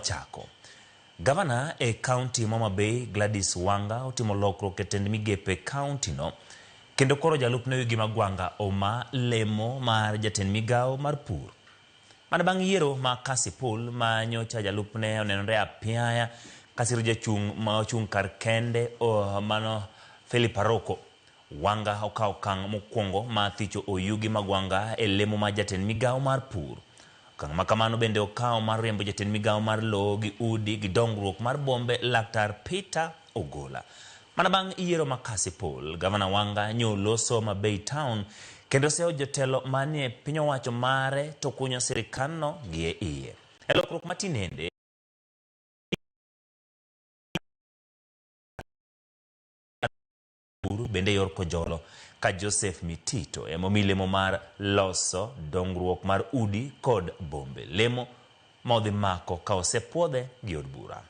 Wachako. Gavana e kaunti ma Homa Bay Gladys Wanga otimo lokruok e tend migepe e kaunti no kendo koro jalupne Oyugi Magwanga oma lemo mar jatend migawo mar pur. Mana bang' yiero ma Kasipul ma nyocha jalupne onenore apiaya kasiro jachung' ma ochung' kar kende mano Philip Aroko. Wanga okawo okang' mokwongo mar thicho Oyugi Magwanga e lemo mar jatend migawo mar pur. Okang' ma kamano bende okawo mar riembo jatend migawo mar lowo gi udi gi dongruok mar bombe Laktar Peter Ogola. Mana bang' yiero ma Kasipul, Gavana Wanga nyo loso Homa Bay Town kendo seyo jotelo manie piny owacho mare to kunyo sirkandno gi e iye. E lokruok ma tinende, Buru bende yor Kojolo ka Joseph Mitito ema omi lemo mar loso dongruok mar udi kod bombe. Lemo ma odhi mako ka osepuodhe gi od bura.